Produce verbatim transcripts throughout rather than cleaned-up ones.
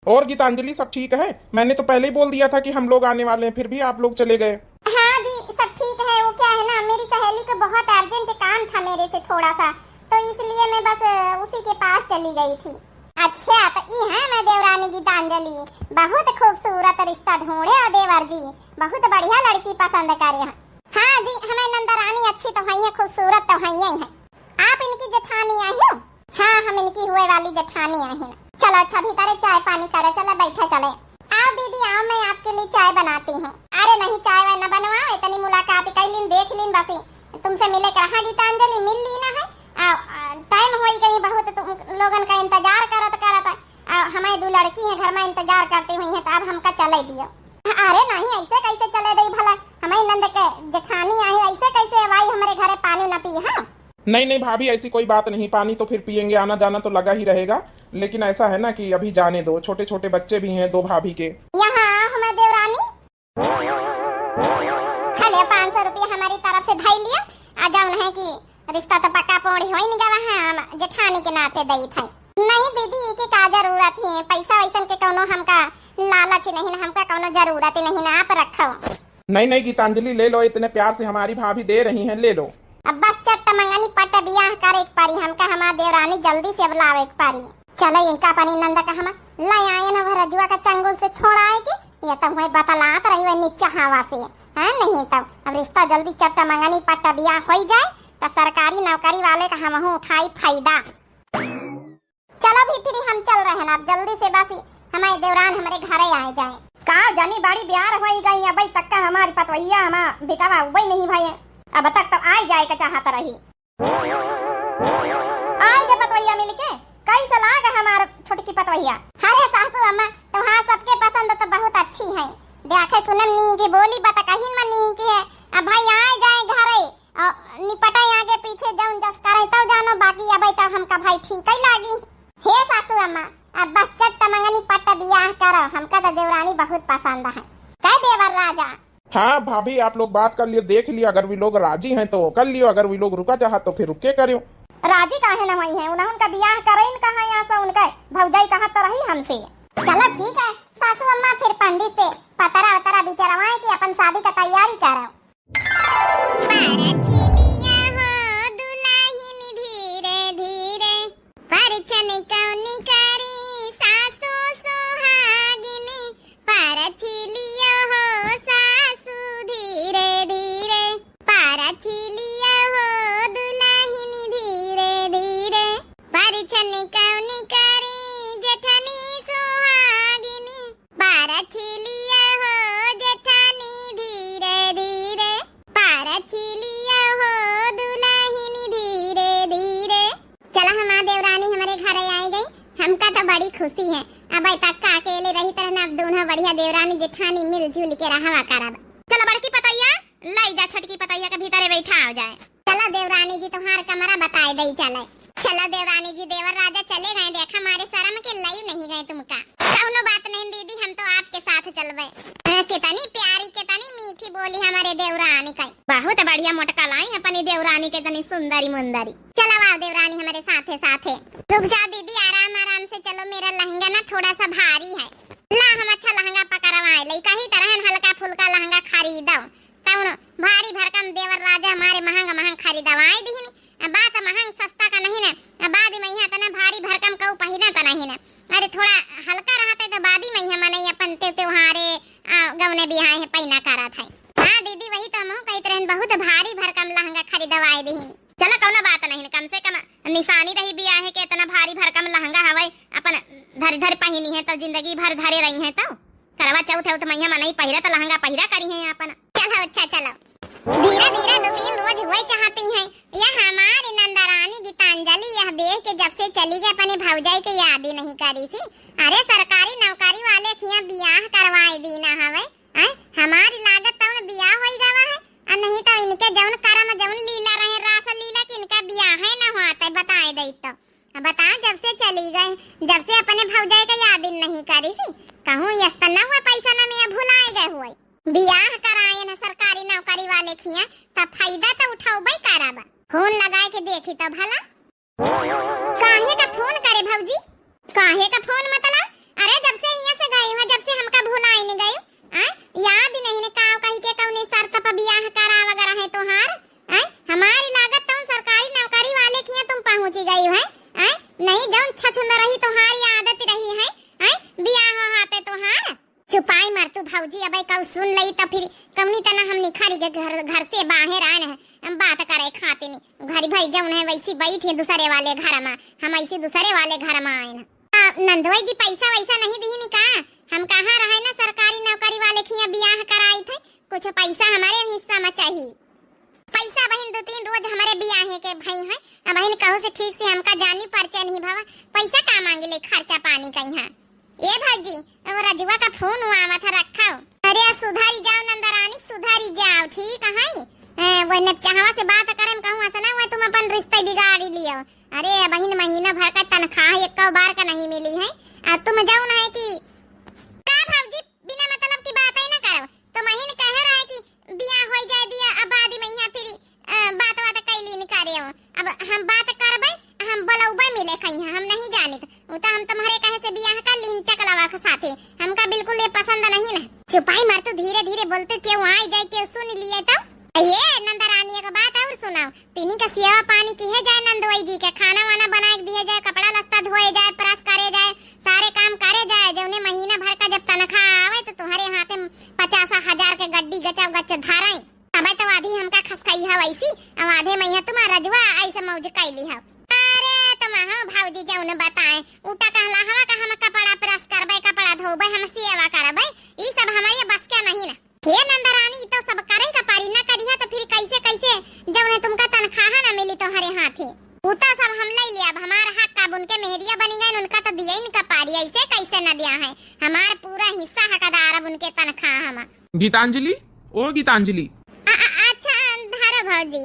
और गीतांजलि, सब ठीक है? मैंने तो पहले ही बोल दिया था कि हम लोग आने वाले हैं, फिर भी आप लोग चले गए। हाँ जी, सब ठीक है। वो क्या है ना, मेरी सहेली को बहुत urgent काम था मेरे से थोड़ा सा, तो इसलिए मैं बस, अ, उसी के पास चली गई थी। अच्छा, तो ई है मैं देवरानी गीतांजलि, बहुत खूबसूरत रिश्ता ढूंढे हो देवर जी, बहुत बढ़िया लड़की पसंद करे हैं। हाँ जी, हमें नंदरानी अच्छी तो है, खूबसूरत तो है ही है। आप इनकी जेठानी आई हो? हाँ, हम इनकी हुए वाली जेठानी आई हैं। चलो अच्छा, भीतरे चाय पानी करो, चलो बैठे चले। आओ दीदी आओ, मैं आपके लिए चाय बनाती हूँ। अरे नहीं, चाय वाय न बनवाओ, इतनी मुलाकात कैलिन, देख लिन बसी, तुमसे मिले के रहा गीतांजलि, मिल ली ना है। आ, आ, time होई गई बहुत, तुम लोगन का इंतजार करत करत। आ, हमारे दो लड़की हैं घर में, इंतजार करती हुई हैं, तो अब हमका चले दियो। अरे नहीं, ऐसे कैसे चले दई भला, हमारी नंद के जेठानी आई, ऐसे कैसे अब आई हमारे घरे पानी न पी? हाँ। नहीं नहीं भाभी, ऐसी कोई बात नहीं, पानी तो फिर पियेंगे, आना जाना तो लगा ही रहेगा। लेकिन ऐसा है ना कि अभी जाने दो, छोटे छोटे बच्चे भी हैं दो भाभी के। यहाँ आओ हमारे देवरानी, खा ले पाँच सौ रुपया हमारी तरफ से धई लिया। आ जाओ नहीं कि रिश्ता तो पक्का पोड़ी होई नहीं गवा है, हम जेठानी के नाते दई थे। नहीं दीदी, के का जरूरत है, पैसा वैसन के कौनो हमका लालच नहीं ना, हमका कौनो जरूरत ही नहीं ना, आप रखो। नहीं नहीं गीतांजलि, ले लो, इतने प्यार से हमारी भाभी दे रही हैं, ले लो। अब बस चट्ट मंगनी पट्ट बियाह करे के परी हमका, हमार देवरानी जल्दी से अब लावे के परी। चलो इनका अपनी नंद का हम ले आए ना, वह रजुआ का चंगुल से छोड़ाए के, ये तो हुए बतलात रही वह नीचा हवा से। हाँ नहीं तो अब रिश्ता जल्दी चट्ट मंगनी पट्ट बियाह होई जाए, तो सरकारी नौकरी वाले का हमहू उठाई फायदा। चलो भी फिर हम चल रहे हैं, आप जल्दी से बस हमारे देवरान हमारे घरे आए जाए। का जनी बड़ी ब्यार होई गई, अबे तक का हमारी पतवैया हमार बेटवा उबई नहीं भये, अब तक तो आई जाए के चाहत रही। आई के पतवैया मिल के कैसे लाग हमार छोटकी पतवैया? अरे सासू अम्मा, तुम्हार सबके पसंद तो बहुत अच्छी है, देखे सुनम नी की बोली बतकहीन में नी की है। अब भाई आए जाए घरे, और निपटाई आगे पीछे जौन जस करे तब जानो, बाकी अबे तो हमका भाई ठीक ही लागी। हे सासू अम्मा, अब बस चट्ट मंगनी पट्ट बियाह करो, हमका तो देवरानी बहुत पसंद है। कह देवर राजा। हाँ भाभी, आप लोग बात कर लियो, देख लियो, अगर वी लोग राजी हैं तो कर लियो, अगर वी लोग रुका चाहत तो फिर रुके करियो। राजी काहे न होई है, उन्हें उनका बियाह करे न कहा यहाँ से उनका भौजाई कहा तो रही हमसे। चलो ठीक है सासू अम्मा, फिर पंडित से पतरा उतरा बिचरवाए कि अपन शादी का तैयारी करो। परछिलिया हो दुलहिन धीरे धीरे, परछन कौनी करी सासु सुहागिन। परछिलिया हो सासु धीरे धीरे, परछिलिया हो दुलहिन धीरे धीरे, परछन कौनी करी जेठनी सुहागिन। परछिलिया हो जेठानी धीरे धीरे, परछिलिया हो दुलहिन धीरे धीरे। चला हमार देवरानी हमरे घरे आए गई, हमका तो बड़ी खुशी है। अब तक का अकेले रही तरह ना, अब दोनों बढ़िया देवरानी जेठानी मिलजुल के रहवा करब। चलो बड़की पतैया, लई जा छोटकी पतैया के भीतरे बैठाव जाए। चलो देवरानी जी, तुम्हार कमरा बताए दई चले। चलो देवरानी जी, देवर राजा चले गए, देखा मारे शर्म के लई नहीं गए तुमका। कौनो बात नहीं दीदी, हम तो आपके साथ चलबे। अ, कितनी प्यारी, कितनी मीठी बोली हमारे देवरानी का। बहुत बढ़िया मोटका लाई अपनी देवरानी के, इतनी सुंदरी मुंदरी। चलो आओ देवरानी हमारे साथे साथे। रुक जाओ दीदी, आराम आराम से चलो, मेरा लहंगा ना थोड़ा सा भारी है। ला हम अच्छा लहंगा पकड़वाए ले, कही तरह हल्का फुल्का लहंगा खरीदो। तउन भारी भरकम देवर राजा हमारे महंग महंग खरीदवाए दिहिन। आ बात महंग सस्ता का नहीं ना, आ बाद में यहाँ इतना भारी भरकम कऊ पहिना त नहीं ना। अरे थोड़ा हल्का रहते तो बाद में यहाँ मनई अपन ते त्योहारे, आ, गौने बिहाए है पहिना करत है। हाँ दीदी, वही तो हमहू कहित रहन, बहुत भारी भरकम लहंगा खरीदवाए दिहिन। चलो कौनो बात नहीं, कम से कम निशानी रही बियाहे के, इतना भारी भरकम लहंगा हवै, अपन धर धर पहिनी है तो जिंदगी भर धरे रही है तो। करवा चौथ है, तो मैया मनई पहिरा तो लहंगा पहिरा करी है अपन। चलो अच्छा चलो। धीरे धीरे दो तीन रोज हुए चाहती है। यह हमारी नंदरानी गीतांजलि यह बेह के जब से चली गई अपने भौजाई के याद ही नहीं करी थी। अरे सरकारी नौकरी वाले खिया बियाह करवाए दी ना हवे। हैं? हमारी लागत तउन बियाह होई गवा है। आ नहीं तो इनके जौन करम जौन लीला रहे रास लीला कि इनका बियाह है ना हुआ, तय बताए दई तो। अब बताओ, जब से चली गए, जब से अपने भौजाई के याद ही नहीं करी थी, कहूँ यस त न हुआ पैसा न में भुलाए गए हुए। बियाह कराए न सरकारी नौकरी वाले खिया, त फायदा त उठाउबे करब। फोन लगाए के देखी तो भला। काहे का फोन करे भौजी? काहे का फोन मतलब? अरे, जब से हियाँ से गई हो, जब से हमका भुलाइन गई, आय? याद ही नहीं ने काव कही के कौने शर्त पर बियाह करा वगैरह है तोहार, आय? हमारी लागत तो सरकारी नौकरी वाले किया तुम पहुँची गई हो, आय? नहीं, जौन छछुंदर रही तोहारी आदत रही है, आय? बियाह हो हाथे तोहार। चुपाई मर तू भौजी, अबे कऊ सुन लई त फिर कौनी तना हम निखरी के घर, घर से बाहर आए हैं, हम बात करे खातिर। घरी भई जौन है वैसी बैठी है दूसरे वाले घर में, हम ऐसी दूसरे वाले घर में आए हैं। आ, नंदोई जी, पैसा वैसा नहीं दीहिन का? हम कहाँ रहे ना सरकारी नौकरी वाले खिया बियाह कराई थे, कुछ पैसा हमारे हिस्सा में चाहिए। पैसा बहिन दो तीन रोज हमरे बियाहे के भई है, अब बहिन कहू से ठीक से हमका जानी परिचय नहीं भवा, पैसा का मांगे ले खर्चा पानी कहीं है। ए भौजी, वो रजुआ का फोन हुआ आवत है, रखो। अरे सुधरी जाओ नंदरानी, सुधरी जाओ, ठीक है। ए, वो नपचहवा से बात करे में कहूँ ऐसा ना हुआ तुम अपन रिश्ते बिगाड़ी लियो। अरे बहिन, महीना भर का तनख्वाह एको बार का नहीं मिली है, आ तुम जौन है कि का भौजी बिना मतलब की बात ही ना करो। तो महीन कह रहा है कि बियाह होई जाए दिया, अब बाद में यहाँ फिर, अ, बात वात कैली न करे हो। अब हम बात करबे, हम बोलौबे मिले कहीं, हम नहीं जानित। उ तो हम तुम्हारे कहे से बियाह कर लीन टकलवा के साथे। हमका बिल्कुल ये पसंद नहीं ना। चुपाई मर तू, धीरे धीरे बोलते, केहू आई जाए, केहू सुन लिए तो। ये नंदरानी एक बात और सुनाओ, तिन्ही का सेवा पानी किहे जाए नंदोई जी के, खाना वाना बनाए के दिए जाए, कपड़ा लत्ता धोए जाए, प्रेस करे जाए, सारे काम करे जाए। जौने महीना भर का जब तनख्वाह आवे तो तुम्हारे हाथे पचास हजार के गड्डी गचा गच धरे। अबे तो आधी हमका खसकई है वैसी, अब आधे में यहाँ तुम्हारा रजुआ ऐसे मौज कैली है। अरे तुम हो भौजी जौन बताए, उटा कहला हवा का हम कपड़ा प्रेस करबे, कपड़ा धोबे, हम सेवा करबे, ई सब हमारे बस के नहीं ना। हे नंदरानी, ई तो सब करे का पारी, ना करिहा तो फिर कैसे, कैसे जौन है तुमका तनख्वाह ना मिली तोहरे हाथे। उ तो सब हम ले लिया, अब हमार हक अब उनके मेहरिया बनी गए, उनका तो दिए ही न का पारी, ऐसे कैसे न दिया है, हमार पूरा हिस्सा हकदार अब उनके तनख्वाह हम। गीतांजलि, ओ गीतांजलि। आ, आ, अच्छा, धरो भौजी।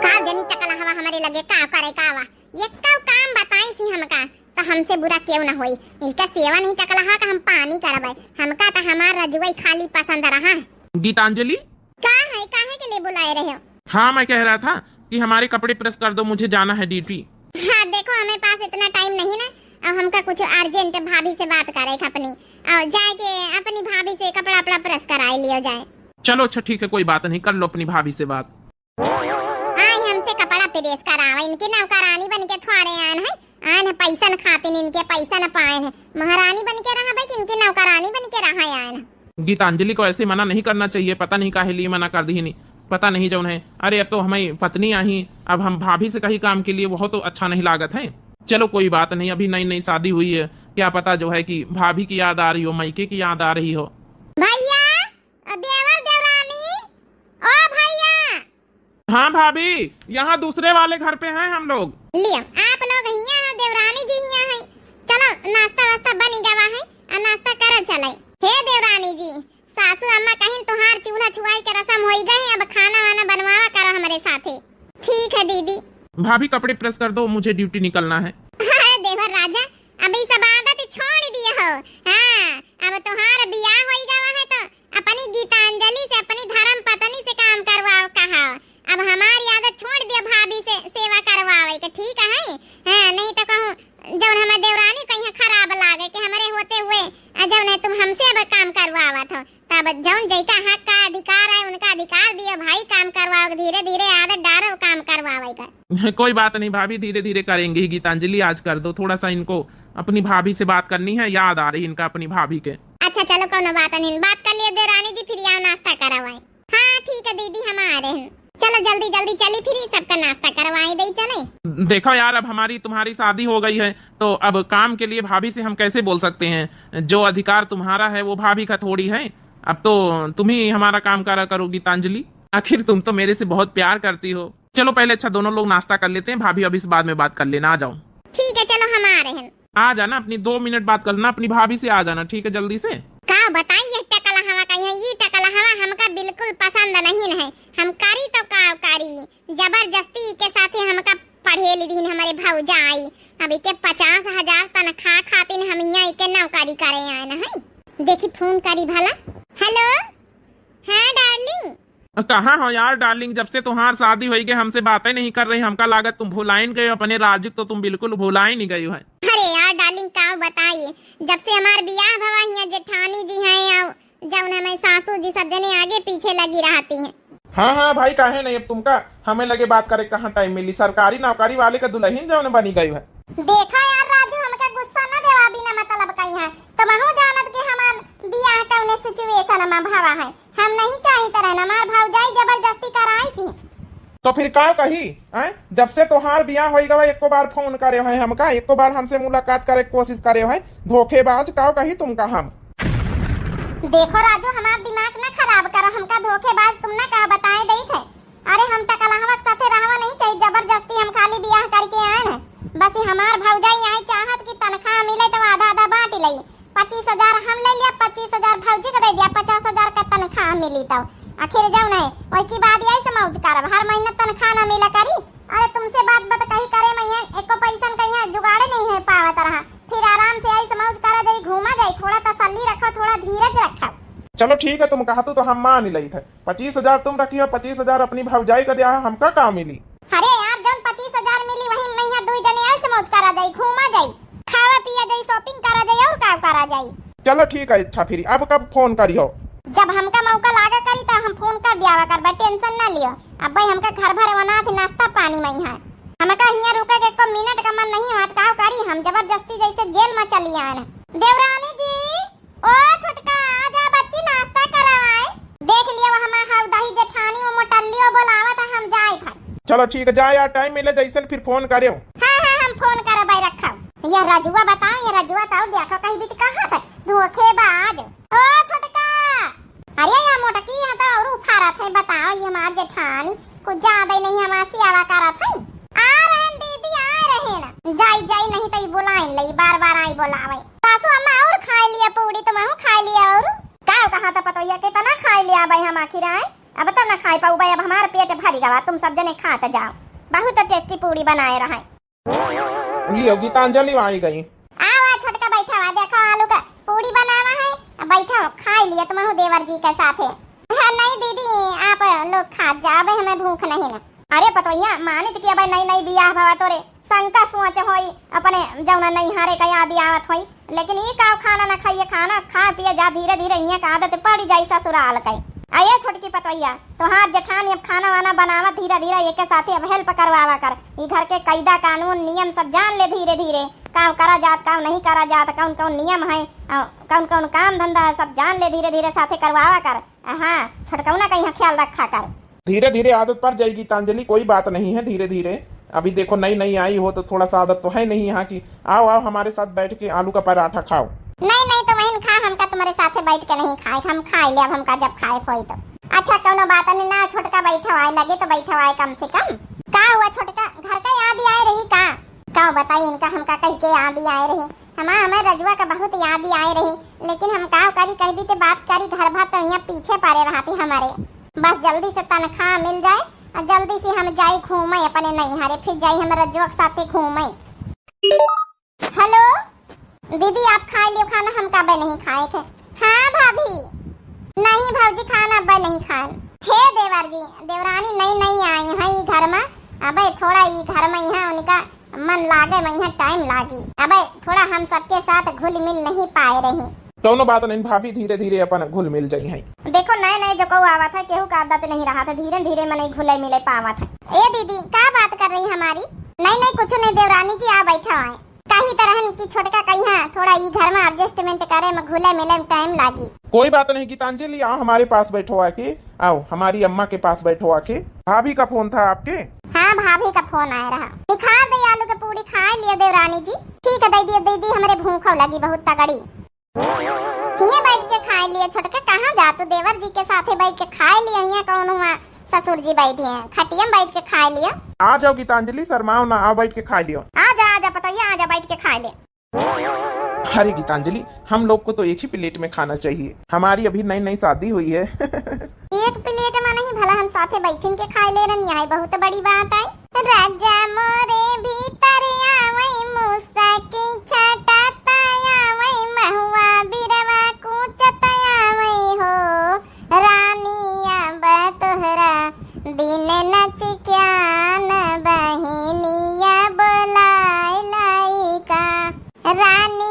का जनी टकला हवा हमरे लगे का करे का वा? ये का काम बताई सी हमका, तो हमसे बुरा क्यों ना होई। इसका सेवा नहीं टकला हवा का हम पानी करबे। हमका तो हमार रजुआई खाली पसंद रहा। गीतांजलि? का है, काहे के लिए बुलाए रहे हो? हाँ, मैं कह रहा था कि हमारे कपड़े प्रेस कर दो, मुझे जाना है ड्यूटी। हाँ, देखो, हमें पास इतना टाइम नहीं ना, अब हमका कुछ अर्जेंट भाभी से बात करे के अपनी, और जाए के अपनी भाभी से कपड़ा, कपड़ा प्रेस कराए लियो जाए। चलो, अच्छा, ठीक है, कोई बात नहीं, कर लो अपनी भाभी से बात। आए हमसे कपड़ा प्रेस करावा, इनकी नौकरानी बन के थोड़े आन है, आन है पैसन खातिन, इनके पैसन पाए है, महारानी बन के रहा भाई, इनकी नौकरानी बन के रहा आन है। गीतांजलि को ऐसे मना नहीं करना चाहिए, पता नहीं काहे लिए मना कर दी नहीं, पता नहीं जौन है। अरे अब तो हमारी पत्नी आई, अब हम भाभी से कहीं काम के लिए, वो तो अच्छा नहीं लागत है। चलो कोई बात नहीं, अभी नई नई शादी हुई है, क्या पता जो है कि भाभी की याद आ रही हो, मायके की याद आ रही हो। भैया, ओ देवर देवरानी, ओ भैया। हाँ भाभी, यहाँ दूसरे वाले घर पे हैं हम लोग। लियो, आप लोग हियाँ हो, देवरानी जी हियाँ हैं। चलो, नाश्ता वास्ता बनी गवा है, आ नाश्ता करो चले। हे देवरानी जी, सासू अम्मा कहिन, "तुहार चूल्हा छुआई के रसम होई गए, अब खाना वाना बनवावा करो हमरे साथे।" ठीक है दीदी। भाभी, कपड़े प्रेस कर दो, मुझे ड्यूटी निकलना है। अरे देवर राजा, अब ई सब आदत छोड़ दिए हो। हाँ, अब तुहार बियाह होई गवा है तो अपनी गीतांजलि से, अपनी धर्म पत्नी से काम करवाओ कहा। अब हमारी आदत छोड़ दिया भाभी से सेवा करवावे के, ठीक है? हाँ, नहीं तो कहूँ जौन हमार देवरानी कहीं खराब लागे कि हमरे होते हुए, आ, जौन है तुम हमसे अब काम करवावत हो। तब जौन जैका हक का अधिकार है, उनका अधिकार दियो भाई, काम करवाओ, धीरे धीरे आदत डारो काम करवावे का। कोई बात नहीं भाभी, धीरे धीरे करेंगे ही। गीतांजलि, आज कर दो, थोड़ा सा इनको अपनी भाभी से बात करनी है, याद आ रही इनका अपनी भाभी के। अच्छा चलो, कोनो बात नहीं, बात कर लियो देवरानी जी, फिर आओ नाश्ता करवाए। हाँ ठीक है दीदी, हम आ रहे हैं। चलो जल्दी जल्दी चली, फिर सबका नाश्ता करवाए दे चले। देखो यार, अब हमारी तुम्हारी शादी हो गई है, तो अब काम के लिए भाभी से हम कैसे बोल सकते हैं? जो अधिकार तुम्हारा है वो भाभी का थोड़ी है। अब तो तुम ही हमारा काम करा करो गीतांजलि, आखिर तुम तो मेरे से बहुत प्यार करती हो। चलो पहले, अच्छा, दोनों लोग नाश्ता कर लेते हैं, भाभी अभी से बाद में बात कर लेना, आ जाओ। ठीक है, चलो हम आ रहे हैं। आ जाना, अपनी दो मिनट बात कर लेना अपनी भाभी से, आ जाना, ठीक है, जल्दी से। का बताई, ये टकला हवा का है, ये टकला हवा हमका बिल्कुल पसंद नहीं है। हम करी तो का करी, जबरदस्ती के साथे हमका पढ़े ली दीन हमारे भौजाई। अब इके पचास हजार तनख्वाह खातिर हम यहाँ इके नौकरी करे आए न है। देखी फोन करी भला। हेलो, हाँ डार्लिंग। कहाँ हो यार डार्लिंग, जब से तुम्हार शादी होई गई हमसे बातें नहीं कर रही, हमका लागत तुम भुलाइन गए हो, अपने राजू को तुम बिल्कुल भुलाइन गए हो। अरे यार डार्लिंग, का बताई, जब से हमार बियाह भवा हियाँ जेठानी जी हैं और जौन हमें सासू जी सब जने आगे पीछे लगी रहती हैं। हाँ, हाँ भाई, काहे नहीं, अब तुमका हमें लगे बात करे कहाँ टाइम मिली, सरकारी नौकरी वाले का दुल्हन जौन बनी गई है। देखा यार राजू, हमका गुस्सा न देवा बिना मतलब कही है, तो महू जानत कि हमार बियाह कौने सिचुएशन में भवा है। हम नहीं चाहित रहन, हमार भौजाई जबरदस्ती कराई थी। तो फिर का कही, हैं? जब से तोहार बियाह होई गवा, एको बार फोन करे है हमका, एको बार हमसे मुलाकात करे के कोशिश करे है, धोखेबाज, का कही तुमका हम? देखो राजू, हमार दिमाग ना खराब करो, हमका धोखेबाज तुम ना कहा, बताए देई थे। अरे हम टकलहवा के साथे रहवा नहीं चाहिए, जबरदस्ती हम खाली बियाह करके आए हैं। बस ये हमार भौजाई आई चाहत कि तनख्वाह मिले तो आधा आधा बांट लई। पच्चीस हजार हम ले लिया, पच्चीस हजार भौजी को दे दिया, पचास हजार का तनख्वाह मिली तो आखिर जाओ नहीं, वही की बाद यही से मौज करब, हर महीना तनख्वाह ना मिला करी। अरे तुमसे बात बात कही करे मैं एको पैसन कहीं जुगाड़े नहीं है पावत रहा, फिर आराम से आई से मौज करा जाई, घूमा जाई, थोड़ा तसल्ली रखो, थोड़ा धीरज रखो। चलो ठीक है, तुम कहा तो, तो हम मान ही लई थे। पच्चीस हजार तुम रखी हो, पच्चीस हजार अपनी भौजाई का दिया है, हमका का मिली? अरे यार, जौन पच्चीस हजार मिली वही मइहाँ दुई जने ऐसे मौज करा जाई, घूमा जाई, खावा पिया जाई, shopping करा जाई और का करा जाई। चलो ठीक है, अच्छा फिर अब कब फोन करियो? जब हमका मौका लागा करी तो हम फोन कर दियावा करबा, tension ना लियो। अब भाई हमका घर भर वनाथ नाश्ता पानी मइहाँ, हमका हियाँ रुके के एको मिनट का मन नहीं हुआ, का करी हम जबरदस्ती जैसे जेल में चली आए। देवरानी जी, ओ छोटका, आजा बच्ची, नाश्ता करावाए। देख लियो, वो हमार हऊ दही जेठानी, वो मोटल्ली, वो बोलावत है, हम जाए खाए। चलो ठीक है, जा यार, टाइम मिले जैसन फिर फोन करेव। हाँ, हाँ, हम फोन करब, भाई रखा। ये रजुआ बताओ, ये रजुआ तो देखो कहीं भी तो कहा था, धोखेबाज। ओ छोटका, अरे या मोटकी, यहाँ तो और उफारत है, बताओ, ये हमार जेठानी कुछ ज्यादा ही नहीं हमार सियावा करत है। आ रहन दीदी, आ रहन। जाई, जाई, नहीं तो ई बुलाइन लई, बार बार आई बुलावे। सासू अम्मा और खाए लिया पूड़ी, तो महू खाए लिया और। का कहा था पतोहिया, कितना खाए लिया भाई हम आखिर आए? अब तो ना खाए पाऊ भाई, अब हमार पेट भरी गवा, तुम सब जने खात जाओ। बहुत tasty पूड़ी बनाए रहे। लियो, गीतांजलि आई गई। आवा छोटका, बैठा हुआ, देखो आलू का पूड़ी बनावा है, अब बैठो, खाए लिया तुम देवर जी के साथे। हाँ, नहीं दीदी, आप लोग खात जाओ, अबे हमें भूख नहीं ना। अरे पतोहिया, मानित कि अबे नई नई बियाह भवा तोरे, शंका सोच होई, अपने जौना नैहरे का याद आवत होई, लेकिन ई का खाना ना खाइए, खाना खा पिए जा, धीरे धीरे इहाँ का आदत पड़ी जाई ससुराल के। आ ये छोटकी पतोहिया, तोहार जेठानी अब खाना वाना बनावत धीरे धीरे, एके साथे अब help करवावा कर। ई घर के कायदा कानून नियम सब जान ले धीरे धीरे, का करा जात, का नहीं करा जात, कौन कौन नियम है, आ, कौन कौन काम धंधा है, सब जान ले धीरे धीरे, साथे करवावा कर। हाँ, छोटकौना का यहाँ ख्याल रखा कर। धीरे धीरे आदत पड़ जाएगी गीतांजलि, कोई बात नहीं है, धीरे धीरे। अभी देखो नई नई आई हो तो थोड़ा सा आदत तो है नहीं यहाँ की। आओ आओ, हमारे साथ बैठ के आलू का पराठा खाओ। नहीं नहीं, तो वहीं खा, हमका तुम्हारे साथे बैठ के नहीं खाए, हम खाए ले अब, हमका जब खाए होई तो। अच्छा कौनो बात नहीं ना, छोटका बैठो आए लगे तो बैठो आए कम से कम। का हुआ छोटका, घर का याद ही आए रही का? का बताई इनका, हमका कह के याद ही आए रही। हमा हमें रजुआ का बहुत याद ही आए रही, लेकिन हम का करी, कह भी ते बात करी, घर भर तो यहाँ पीछे पड़े रहती हमारे। बस जल्दी से तनख्वाह मिल जाए और जल्दी से हम जाई घूमे अपने नैहरे, फिर जाई हम रजुआ के साथे घूमे। हेलो दीदी, आप खाए लियो खाना, हम का अबे नहीं खाए थे। हाँ भाभी, नहीं भौजी, खाना अबे नहीं खाए। हे देवर जी, देवरानी नई नई आई है ई घर में, अबे थोड़ा ई घर में यहाँ उनका मन लागे में यहाँ टाइम लागी। अबे थोड़ा हम सबके साथ घुल मिल नहीं पाए रही। कौनो बात नहीं भाभी, धीरे धीरे अपन घुल मिल जाई हैं। देखो नए नए जो को आवत है, केहू का आदत नहीं रहा था, धीरे धीरे मनई घुले मिले पावत है। ए दीदी, का बात कर रही हमारी? नहीं नहीं, कुछ नहीं देवरानी जी, आ बैठा है। कही तरहन की छोटका कही है, थोड़ा ई घर में adjustment करे में घुले मिले में टाइम लागी। कोई बात नहीं गीतांजलि, आओ हमारे पास बैठो आके, आओ हमारी अम्मा के पास बैठो आके। भाभी का फोन था आपके? हाँ, भाभी का फोन आया रहा। निखार दे आलू के पूड़ी खाए लिए देवरानी जी। ठीक है, दे दिए, दे दी, हमरे भूखो लगी बहुत तगड़ी। हिये बैठ के खाए लिए छोटका, कहाँ जा तू देवर जी के साथे बैठ के खाए लिए, हिये कौन हुआ ससुर जी बैठे हैं, खटिया में बैठ के खाए लिए। आ जाओ गीतांजलि, शर्माओ ना, आओ बैठ के खाए लियो। आ जा, आ जा पतोहिया, आ जा बैठ के खाए ले। अरे गीतांजलि, हम लोग को तो एक ही प्लेट में खाना चाहिए, हमारी अभी नई नई शादी हुई है। एक प्लेट में नहीं, भला हम साथे बैठिन के खाए ले रहन, यही बहुत बड़ी बात है। राजा मोरे भीतर आवै, मुसकी छटत आवै, महुआ बिरवा कूचत आवै हो। रानी अब तोहरा दिन नच क्या न बहिनिया बोलाए लइका। रानी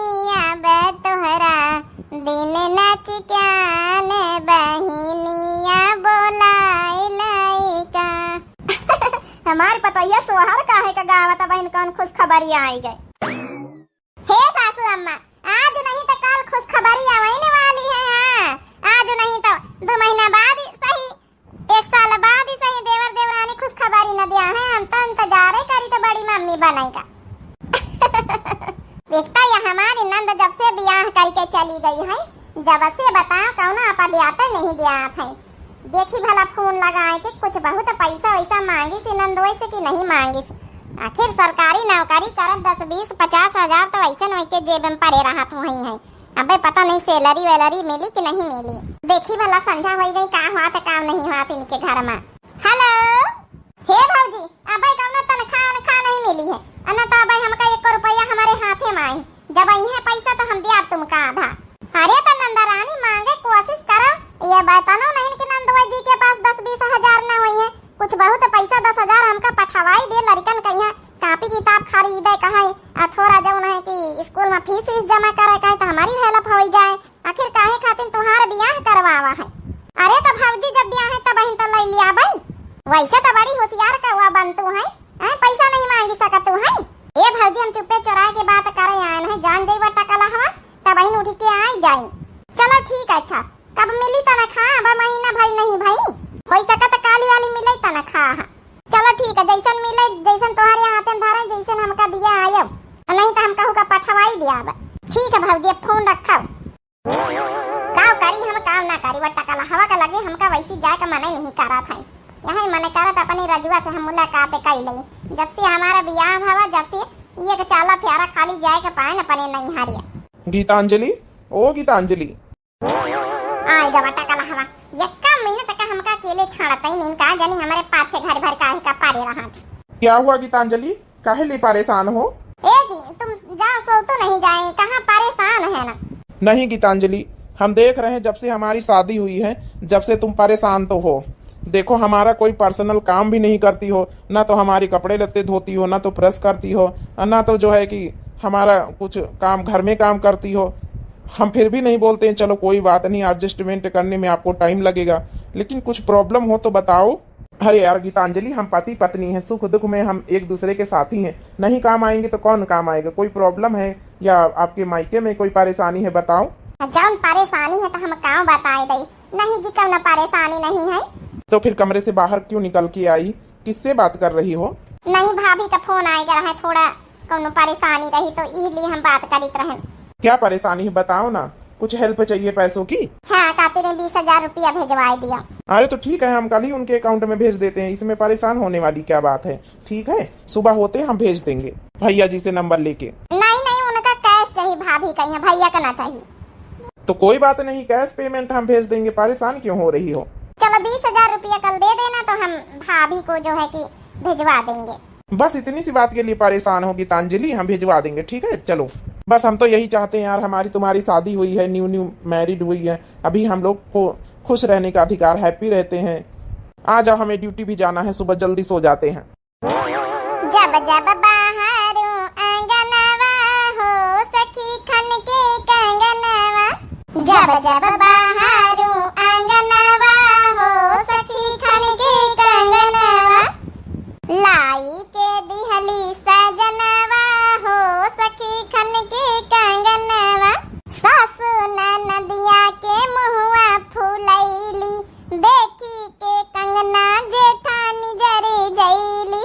तोहर काहे का गावत बहिन, कौन खुशखबरी आई गए? हे सासू अम्मा, आज नहीं तो कल खुशखबरी आवे वाली है। हाँ, आज नहीं तो दो महीना बाद ही सही, एक साल बाद ही सही, देवर देवरानी खुशखबरी न दिया है। हम तो इंतजारे करी तो बड़ी मम्मी बनेगा। एक तो ये हमारी नंद जब से बियाह करके चली गई है, जब से बताओ कौनो अपडेट नहीं दिया है। देखी भला फोन लगाए के कुछ बहुत पैसा वैसा मांगिस नंदोई से कि नहीं मांगिस। आखिर सरकारी नौकरी करत दस बीस पचास हजार तो ऐसे वही के जेब में पड़े रहत हुई है। अबे पता नहीं सैलरी वैलरी मिली कि नहीं मिली। देखी भला संझा होई गई, का हुआ तो काम नहीं हुआ इनके घर में। हेलो, हे भौजी, अबे कौनो तनख्वाह वनख्वाह नहीं मिली है, अना तो अबे हमका एक रुपया हमारे हाथे में आए, जब आई है पैसा तो हम दिया तुमका आधा। अरे तो नंदरानी मांगे कोशिश करो, ये बतनो नहीं कि नंदोई जी के पास दस बीस हजार न हुई है, कुछ बहुत पैसा दस हजार हमका पठवाई दे, लड़कन कहिया कापी किताब खरीदे कहे, आ थोड़ा जौन है कि स्कूल में फीस वीस जमा करे कहे तो हमारी हेल्प हो जाए। आखिर काहे खातिर तुहार बियाह करवावा है? अरे तो भौजी जब बियाह है तब बहिन तो ले लिया भाई, वैसे तो बड़ी होशियार कौआ बन तू है, हैं, पैसा नहीं मांगी सकत तू है। ए भौजी, हम चुप्पे चोराए के बात करे आए हैं, जान जइबा टकला हवा, तब बहिन उठ के आई जाई। चलो ठीक है, अच्छा कब मिली तनख्वाह? अब महीना भर नहीं भाई, हो सकत काली वाली मिले तनख्वाह। चलो ठीक है, जैसन मिले, जैसन तोहरे हाथे में धरे, जैसन हमका दिया आयो, नहीं तो हम कहूँ का पठवाई दिया अब। ठीक है भौजी, अब फोन रखो। का करी हम, काम ना करी, वो टकला हवा का लगे हमका वैसी जाए का मने नहीं करा था। यही मने करत अपनी रजुआ से हम मुलाकात कर ले। जब से हमारा बियाह भवा, जब से ये के चाला प्यारा खाली जाए के पाए न अपने नहीं हारिया। गीतांजलि, ओ गीतांजलि। आए गवा टकला हवा, यक्का मिनट का हमका अकेले छाड़त ही नहीं, का जानी हमारे पाछे घर भर काहे का पारे रहा। क्या हुआ गीतांजलि, काहे लिए परेशान हो? ए जी, तुम जा सो तो नहीं जाए, कहाँ परेशान है ना? नहीं गीतांजलि, हम देख रहे हैं जब से हमारी शादी हुई है, जब से तुम परेशान तो हो। देखो हमारा कोई पर्सनल काम भी नहीं करती हो, ना तो हमारे कपड़े लत्ते धोती हो, ना तो प्रेस करती हो, और ना तो जो है कि हमारा कुछ काम घर में काम करती हो। हम फिर भी नहीं बोलते हैं, चलो कोई बात नहीं, एडजस्टमेंट करने में आपको टाइम लगेगा, लेकिन कुछ प्रॉब्लम हो तो बताओ। अरे यार गीतांजलि, हम पति पत्नी हैं, सुख दुख में हम एक दूसरे के साथी हैं, नहीं काम आएंगे तो कौन काम आएगा? कोई प्रॉब्लम है या आपके मायके में कोई परेशानी है, बताओ। जौन परेशानी है तो हम काव बताए दई, नहीं जी कौनो परेशानी नहीं है। तो फिर कमरे से बाहर क्यों निकल के आई, किससे बात कर रही हो? नहीं भाभी का फोन आए रहा है, थोड़ा कौनो परेशानी रही तो इसलिए हम बात करित रहे। क्या परेशानी है बताओ ना, कुछ हेल्प चाहिए पैसों की? हाँ, कातिरे बीस हजार रुपया भेजवाए दिया। अरे तो ठीक है, हम कल ही उनके अकाउंट में भेज देते हैं, इसमें परेशान होने वाली क्या बात है। ठीक है, सुबह होते हम भेज देंगे भैया जी से नंबर लेके। नहीं नहीं, उनका कैश चाहिए भाभी, कहीं भैया का ना चाहिए। तो कोई बात नहीं, कैश पेमेंट हम भेज देंगे, परेशान क्यों हो रही हो? चलो बीस हजार रुपया कल दे देना तो हम भाभी को जो है कि भिजवा देंगे। बस इतनी सी बात के लिए परेशान हो गीतांजलि, हम भिजवा देंगे, ठीक है? चलो, बस हम तो यही चाहते हैं यार, हमारी तुम्हारी शादी हुई है, न्यू न्यू मैरिड हुई है, अभी हम लोग को खुश रहने का अधिकार, हैप्पी रहते हैं। आ जाओ, हमें ड्यूटी भी जाना है, सुबह जल्दी सो जाते हैं। जब जब बहारूं आंगनवा हो सखी खनके कंगनवा, जब जब बहारूं आंगनवा हो सखी खनके कंगनवा, लाई के दिहली सजनवा हो सखी खनके कंगनवा, सासु ननदिया के मुहवा फुलैली, देखी के कंगना जेठानी जरी जैली,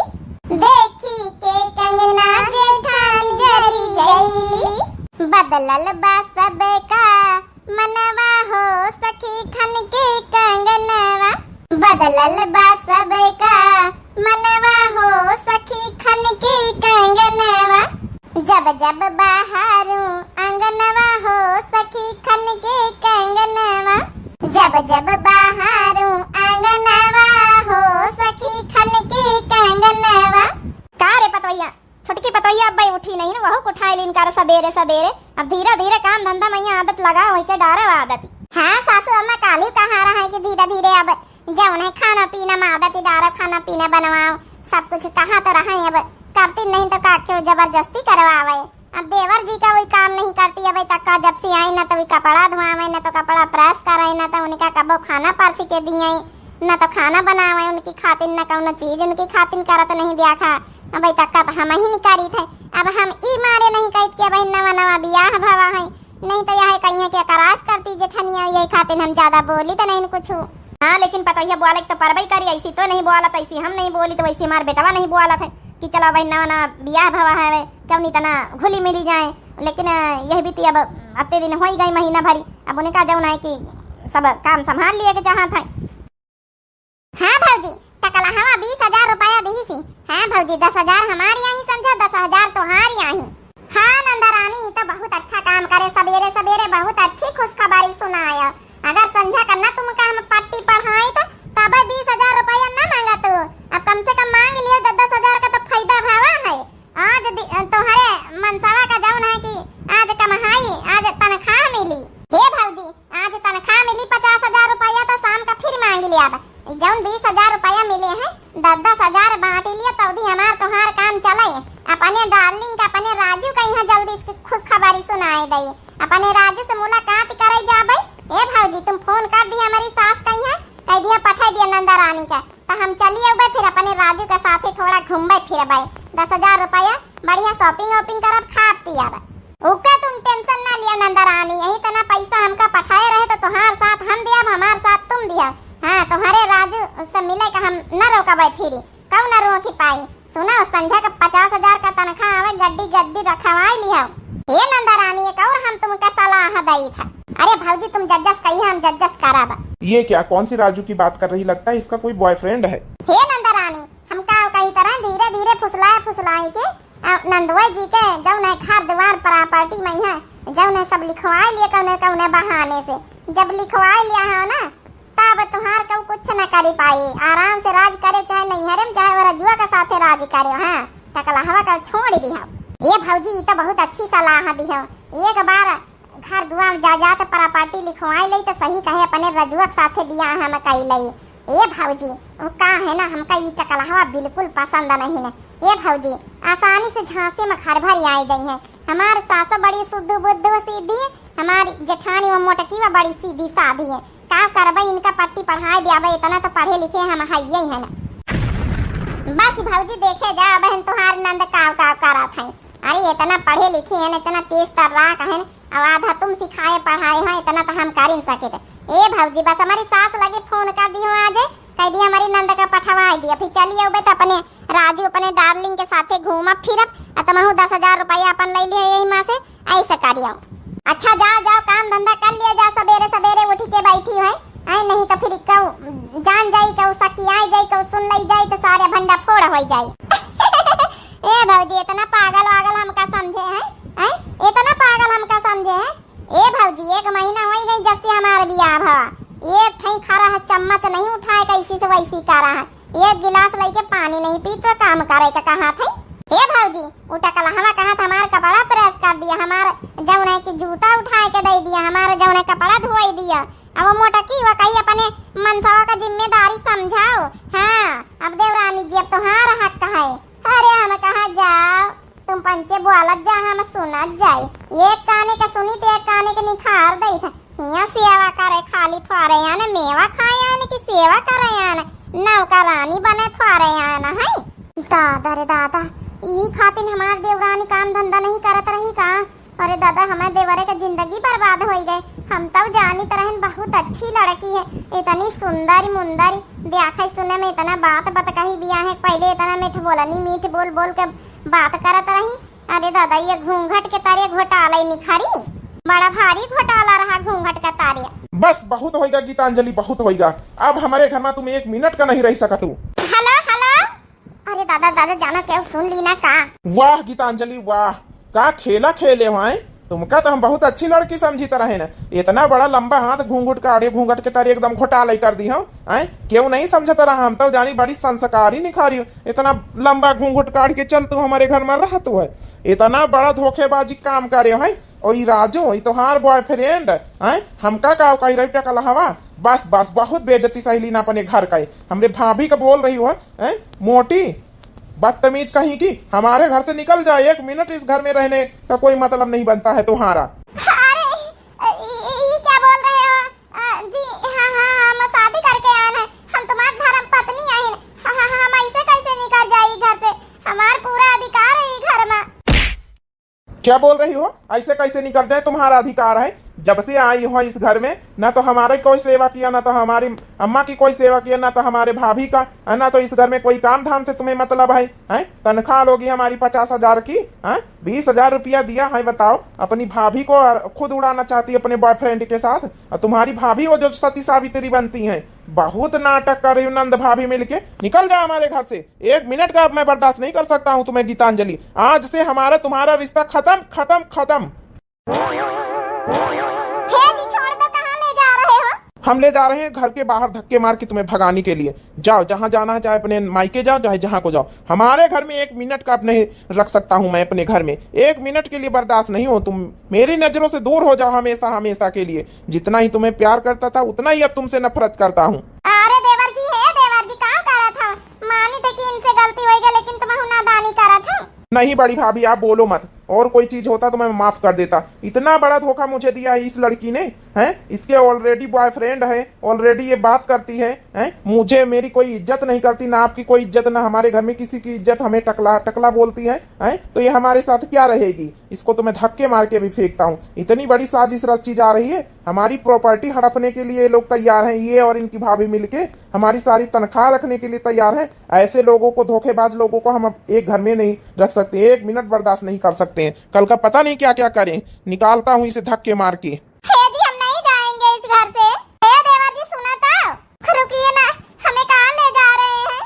देखी के कंगना जेठानी जरी जैली। बदलल बा सबका मनवा हो सखी खनके कंगनवा, बदलल बा सबका मनवा हो सखी खनके कंगनवा। जब जब बहारूं आंगनवा हो सखी खनके कंगनवा, जब जब बहारूं आंगनवा हो सखी खनके कंगनवा। का रे पतोहिया, छोटकी पतोहिया अब्बे उठी नहीं न, वहू को उठाए लीन कर सबेरे सबेरे। अब धीरे धीरे काम धंधा में आदत लगा, वही के डारे आदत। हाँ सासू अम्मा, काली कहा रहा है कि धीरे धीरे अब जौन है खाना पीना में आदत डारो, खाना पीना बनवाओ, सब कुछ कहा तो रहा है, अब करती नहीं तो का क्यों जबरदस्ती करवावे। अब देवर जी का वही काम नहीं करती, अब तक का जब से आई ना तो वही कपड़ा धोआवे, ना तो कपड़ा प्रेस करे, ना तो उनका कबो खाना परसी के दिए। न तो खाना बनावे उनकी खातिन, न कौनो चीज उनकी खातिन करत नहीं देखा। अब तक का तो हम ही नहीं करी थे। अब हम ई मारे नहीं कहत कि अब नवा नवा बियाह भवा है, नहीं तो यह कहिए कि करास करती जेठनिया, यही खातिन हम ज्यादा बोली तो नहीं कुछ। हाँ, लेकिन पतोहिया बोले तो परबई करी, ऐसी तो नहीं बोलत, ऐसी हम नहीं बोली तो वैसी हमार बेटवा नहीं बोलत है कि चला भाई नवा नवा बियाह भवा है, क्यों नहीं तना घुली मिली जाए। लेकिन यह भी तो अब अत्ते दिन हो ही गई, महीना भरी, अब उनका जौन है कि सब काम संभाल लिए के चाहत है। हाँ भौजी, टकलहवा बीस हजार रुपया दीसी। हाँ भौजी, दस हजार हमार यहीं समझो, दस हजार तोहार यहीं। हाँ नंदा रानी, ई तो बहुत अच्छा काम करे, सबेरे सबेरे बहुत अच्छी खुशखबरी सुनायो। अगर संझा का ना तुमका हम पट्टी पढ़ाई तो तब बीस हजार रुपया ना मांगा तू, अब कम से कम मांग लियो, दस दस हजार का तो फायदा भवा है। आज दि-, तोहरे मनसवा का जौन है कि आज कमहाई, आज तनख्वाह मिली। हे भौजी, आज तनख्वाह मिली पचास हजार रुपया, तो शाम का फिर मांग लिया। जौन बीस हजार रुपया मिले हैं, दस दस हजार बांट लिया, तो भी हमार तोहार काम चले। अपने डार्लिंग का, अपने राजू का यहाँ जल्दी से खुशखबरी सुनाए दे। अपने राजू से मुलाकात करे जाबे। ए भौजी, तुम फोन कर दिया हमारी सास का यहाँ, कह दिया पठा दिया नंदा रानी का। त हम चली अउबे, फिर अपने राजू के साथे थोड़ा घूमबे फिरबे, दस हजार रुपया, बढ़िया shopping वॉपिंग करब, खाब पियब। ओका तुम tension ना लिया नंदा रानी, यही तना पैसा हमका पठाए रहे तो तोहार साथ हम दियब, हमार साथ तुम दियब। हाँ, तोहरे राजू से मिले का हम न रोकबे फिरी, कऊ न रोकी पाई। सुना, संझा का पचास हजार का तनख्वाह आवे, गड्डी गड्डी रखवाई लिया। हे नंदा रानी, एक और हम तुमका सलाह दई था। अरे भौजी, तुम जज्जस कही, हम जज्जस करब। ये क्या, कौन सी राजू की बात कर रही? लगता है इसका कोई बॉयफ्रेंड है। हे नंदा रानी, हम का कही तरह धीरे धीरे फुसलाए फुसलाए के, आ, नंदुआ जी के जौन है घर द्वार प्रॉपर्टी में है, जौन है सब लिखवाए लिए कौने कौने बहाने से। जब लिखवाए लिया है ना, तब तुहार केहू कुछ न करी पाई। आराम से राज करे, चाहे नैहरे में, चाहे वो रजुआ के साथे राज करे। हाँ, टकलहवा का छोड़ दिहा। ये भौजी, ई तो बहुत अच्छी सलाह दिहा। एक बार घर दुआर जायदाद प्रॉपर्टी लिखवाई लई तो सही कहे, अपने रजुआ के साथे बियाह हम कई लई। ए भौजी, वो का है ना, हमका ई टकलहवा बिल्कुल पसंद नहीं है। ए भौजी, आसानी से झांसे में घर भर आए जाई है। हमार सास बड़ी शुद्ध बुद्ध सीधी, हमारी जेठानी वो मोटकी वो बड़ी सीधी साधी है। का करबे, इनका पट्टी पढ़ाए दियाबे, इतना तो पढ़े लिखे हम हइये है ना। बस भौजी देखे जा बहन, तुहार नंद काव काव करत है। अरे इतना पढ़े लिखे हैं, इतना तेज तर्राक हैं, अब आधा तुम सिखाए पढ़ाए हैं, इतना तो हम कर ही सके थे। ए भौजी, बस हमारी सास लगे फोन कर दियो आज, कह दिया हमारी नंद का पठवाए दिया, फिर चली अउबे तो अपने राजू अपने डार्लिंग के साथे घूमब फिरब, आ तुमहू दस हजार रुपया अपन ले लियो यही माँ से, ऐसे करियो। अच्छा जाओ जाओ, काम धंधा कर लिया जा, सबेरे सबेरे उठ के बैठी है, आई नहीं तो फिर कहू जान जाई, कहू सकियाई जाई, कहू सुन लई जाई तो सारे भंडा फोड़ हो जाई। ए भौजी, इतना पागल वागल हमका समझे हैं, हैं? इतना पागल हमका समझे हैं? ए भौजी, एक महीना होई गई जब से हमार बियाह भवा, एक ठई खरा है चम्मच नहीं उठाए, कैसी से वैसी करा है, एक गिलास लेके पानी नहीं पी तो काम करे का कहा थे। ए भौजी, उ टकलहवा कहा था हमार कपड़ा प्रेस कर दिया, हमार जौन है कि जूता उठाए के दे दिया, हमार जौन है कपड़ा धोई दिया। अब वो मोटकी वो कही अपने मनसवा का जिम्मेदारी समझाओ। हाँ, अब देवरानी जी अब तुम्हारा हक है। अरे हम कहा जाओ, तुम पंचे बोलत जा, हम सुनत जाई। एक काने के सुनी तो एक काने के निखार देत है। हियाँ सेवा करे खाली थोरे आन, मेवा खाए आन कि सेवा करे आन, नौकरानी बने थोरे आन है। दादा रे दादा, ई खातिन हमार देवरानी काम धंधा नहीं करत रही का? अरे दादा, हमारे देवरे के जिंदगी बर्बाद होई गए। हम तब जानित रहन बहुत अच्छी लड़की है, इतनी सुंदर मुंदर, देखे सुने में इतना बात बतकही बिया है। पहले इतना मीठ बोलनी, मीठ बोल बोल के बात करत रही। अरे दादा, ये घूंघट के तारे घोटाला निखारी, बड़ा भारी घोटाला रहा घूंघट के तारे। बस बहुत होइगा गीतांजलि, बहुत होइगा। अब हमारे घर में तुम एक मिनट का नहीं रह सकत हो। हेलो, हेलो। अरे दादा, दादा, जाना केहू सुन ली ना का? वाह गीतांजलि, वाह, का खेला खेले हो, हैं? तुमका तो हम बहुत अच्छी लड़की समझित रहे न। इतना बड़ा लंबा हाथ घूंघट का आड़े घूंघट के तारे एकदम घोटाला कर दी हो, हैं? केहू नहीं समझत रहा, हम तो जानी बड़ी संस्कारी निखारी हो। इतना लंबा घूंघट काढ़ के चल तू हमारे घर में रह तू है। इतना बड़ा धोखेबाजी काम करे हो, हैं? और ई राजू, ई तोहार बॉयफ्रेंड, हैं? हमका का कही रही टकलहवा? बस, बस, बहुत बेइज्जती सही ली ना अपने घर का। हमरे भाभी का बोल रही हो, हैं? मोटी, बदतमीज कहीं की, हमारे घर से निकल जाओ, एक मिनट इस घर में रहने का कोई मतलब नहीं बनता है तुम्हारा। अरे, ई, ई, ई क्या बोल रहे हो? अ, जी, हाँ, हाँ, हम शादी करके आए हैं, हम तो क्या बोल रही हो? ऐसे कैसे निकल जाए? तुम्हारा अधिकार है। जब से आई हो इस घर में, ना तो हमारे कोई सेवा किया, ना तो हमारी अम्मा की कोई सेवा किया, ना तो हमारे भाभी का, ना तो इस घर में कोई काम धाम से तुम्हें मतलब है, हैं? तनख्वाह लोगी हमारी पचास हजार की, हैं? बीस हजार रुपया दिया है, बताओ। अपनी भाभी को और खुद उड़ाना चाहती है अपने बॉयफ्रेंड के साथ, और तुम्हारी भाभी वो जो सती सावित्री बनती हैं। बहुत नाटक कर रही हो नंद भाभी मिलके। निकल जाओ हमारे घर से, एक मिनट का अब मैं बर्दाश्त नहीं कर सकता हूँ तुम्हें गीतांजलि। आज से हमारा तुम्हारा रिश्ता खत्म, खत्म, खत्म। हे जी, छोड़ दो, कहाँ ले जा रहे हो? हम ले जा रहे हैं घर के बाहर धक्के मार के तुम्हें भगाने के लिए। जाओ, जहाँ जाना है, चाहे अपने मायके जाओ, चाहे जहाँ को जाओ। हमारे घर में एक मिनट का अब नहीं रख सकता हूँ मैं अपने घर में। एक मिनट के लिए बर्दाश्त नहीं हो तुम। मेरी नजरों से दूर हो जाओ हमेशा, हमेशा के लिए। जितना ही तुम्हें प्यार करता था, उतना ही अब तुमसे नफरत करता हूँ। अरे देवर जी, हे देवर जी, का करत हो? मानी थे कि इनसे गलती होई गई, लेकिन तुम नादानी करत हो। नहीं बड़ी भाभी, आप बोलो मत, और कोई चीज होता तो मैं माफ कर देता। इतना बड़ा धोखा मुझे दिया है इस लड़की ने, हैं? इसके already बॉयफ्रेंड है, already ये बात करती है, हैं? मुझे, मेरी कोई इज्जत नहीं करती, ना आपकी कोई इज्जत, ना हमारे घर में किसी की इज्जत, हमें टकला टकला बोलती है, हैं? तो ये हमारे साथ क्या रहेगी? इसको तो मैं धक्के मार के भी फेंकता हूँ। इतनी बड़ी साजिश रची जा रही है, हमारी प्रॉपर्टी हड़पने के लिए ये लोग तैयार हैं। ये और इनकी भाभी मिलके हमारी सारी तनख्वाह रखने के लिए तैयार हैं। ऐसे लोगों को, धोखेबाज लोगों को हम अब एक घर में नहीं रख सकते, एक मिनट बर्दाश्त नहीं कर सकते हैं। कल का पता नहीं क्या क्या करें। निकालता हूँ इसे धक्के मार के। हे जी, हम नहीं जाएंगे इस घर से। हे देवर जी, सुना तो, रुकिए ना, हमें कहाँ ले जा रहे हैं?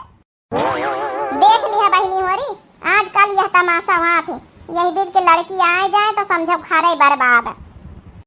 देख लिहा बहिनी होरी, आजकल यह तमाशा हुआ थे। यही बीच के लड़की आए जाए तो समझो घरे बर्बाद।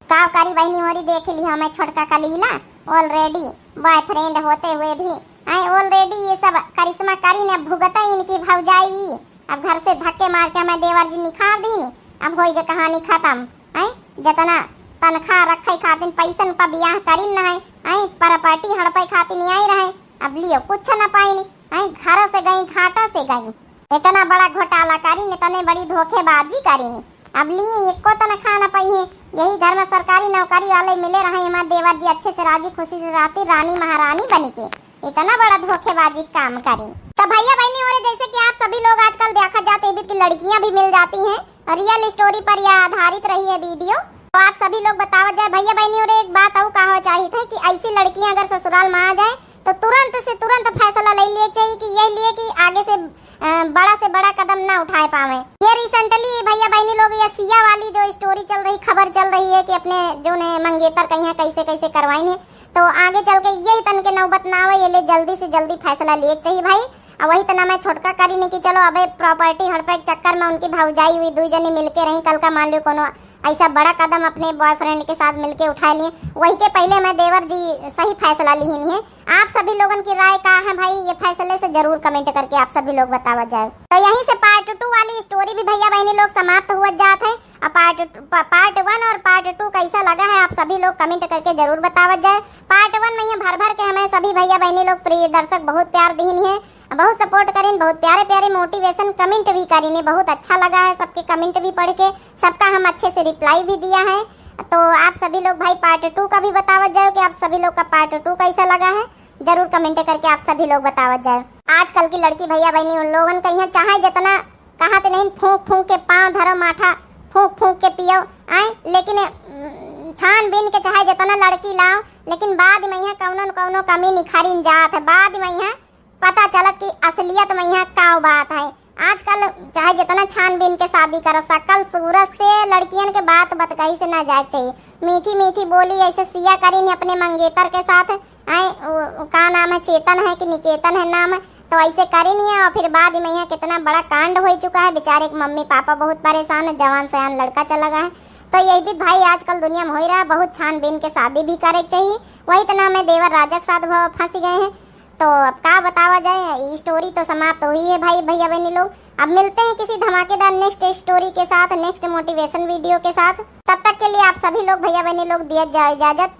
का करी बहिनी होरी, देख लिहा, मैं छोटका कलीला already बॉयफ्रेंड होते हुए भी, आए already ये सब करिश्मा करी ने भुगते इनकी भौजाई। अब घर से धक्के मार के हमें देवर जी निकाल दीन। अब होई के कहानी खत्म। हैं, जितना तनख्वाह रखे खातिन पैसन पर बियाह करिन न है, हैं, प्रॉपर्टी हड़पे खातिन आई रहे, अब लियो कुछ न पाइन, हैं, घर से गई, घाटा से गई। इतना बड़ा घोटाला करिन, इतने बड़ी धोखेबाजी करिन, अब लिए एको तनख्वाह न पाई है। यही घर में सरकारी नौकरी वाले मिले रहे, हमारे देवर जी अच्छे से राजी खुशी से रहती, रानी महारानी बनी के। इतना बड़ा धोखेबाजी काम करी। तो भैया बहनी हो रहे, जैसे कि आप सभी लोग आजकल देखा जाते हैं कि लड़कियां भी मिल जाती हैं, रियल स्टोरी पर यह आधारित रही है वीडियो। तो आप सभी लोग बतावा जाए भैया बहनी हो रहे, एक बात और कहा चाहिए था कि ऐसी लड़कियां अगर ससुराल में आ जाए तो तुरंत से तुरंत फैसला ले लिए चाहिए कि ये लिए कि आगे से, अ, बड़ा से बड़ा कदम ना उठाए पावे। ये recently भैया बहनी लोग, ये सिया वाली जो स्टोरी चल रही, खबर चल रही है कि अपने जो ने मंगेतर कहीं कैसे कैसे करवाई है, तो आगे चल के यही तन के नौबत ना आवे, ये लिए जल्दी से जल्दी फैसला लिए के चाहिए भाई। और वही तना मैं छोटका करी नहीं कि चलो अबे प्रॉपर्टी हड़पे के चक्कर में उनकी भौजाई हुई, दुई जनी मिलके रही, कल का मान लो कोनो ऐसा बड़ा कदम अपने बॉयफ्रेंड के साथ मिलके उठा लिए, वही के पहले मैं देवर जी सही फैसला लिहिन है। आप सभी लोगन की राय का है भाई, ये फैसले से जरूर कमेंट करके आप सभी लोग बतावा जाए। तो यहीं से पार्ट टू वाली स्टोरी भी भैया बहनी लोग समाप्त हुआ जात है। अब पार्ट, पार्ट वन और पार्ट टू कैसा लगा है, आप सभी लोग कमेंट करके जरूर बतावत जाए। पार्ट वन में ये भर भर के हमें सभी भैया बहनी लोग, प्रिय दर्शक, बहुत प्यार दीन है, बहुत सपोर्ट करीन, बहुत प्यारे प्यारे मोटिवेशन कमेंट भी करीन, बहुत अच्छा लगा है सबके कमेंट भी पढ़ के, सबका हम अच्छे से रिप्लाई भी दिया है। तो आप सभी लोग भाई पार्ट टू का भी बतावत जाओ कि आप सभी लोग का पार्ट टू कैसा लगा है, जरूर कमेंट करके आप सभी लोग बतावत जाए। आजकल की लड़की भैया बहनी उन लोगन के यहाँ चाहे जितना कहा तो नहीं, फूंक फूंक के पाँव धरो, माठा फूंक फूंक के पियो, आए, लेकिन, उम, छानबीन के चाहे जितना लड़की लाओ, लेकिन बाद में यहाँ कौनो न कौनो कमी निखारिन जात है। बाद में यहाँ पता चलत कि असलियत में यहाँ का बात है। आजकल चाहे जितना छानबीन के शादी करो, शकल सूरत से लड़कियन के बात बतकही से ना जाए के चाहिए। मीठी मीठी बोली ऐसे सिया करीन अपने मंगेतर के साथ, आए, उ, उ, का नाम है, चेतन है कि निकेतन है नाम, तो ऐसे करीन है। और फिर बाद में यहाँ कितना बड़ा कांड हो चुका है, बेचारे के मम्मी पापा बहुत परेशान है, जवान सयान लड़का चला गया है। तो यही भी भाई आजकल दुनिया में हो ही रहा है, बहुत छानबीन के शादी भी करे के चाहिए। वही तो नाम है देवर राजा के साथ वो फंस गए हैं। तो अब का बतावा जाए, ये स्टोरी तो समाप्त हुई है भाई, भैया बहनी लोग। अब मिलते हैं किसी धमाकेदार नेक्स्ट स्टोरी के साथ, नेक्स्ट मोटिवेशन वीडियो के साथ। तब तक के लिए आप सभी लोग भैया बहनी लोग दिया जाओ इजाजत।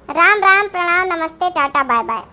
राम राम, प्रणाम, नमस्ते, टाटा, बाय बाय।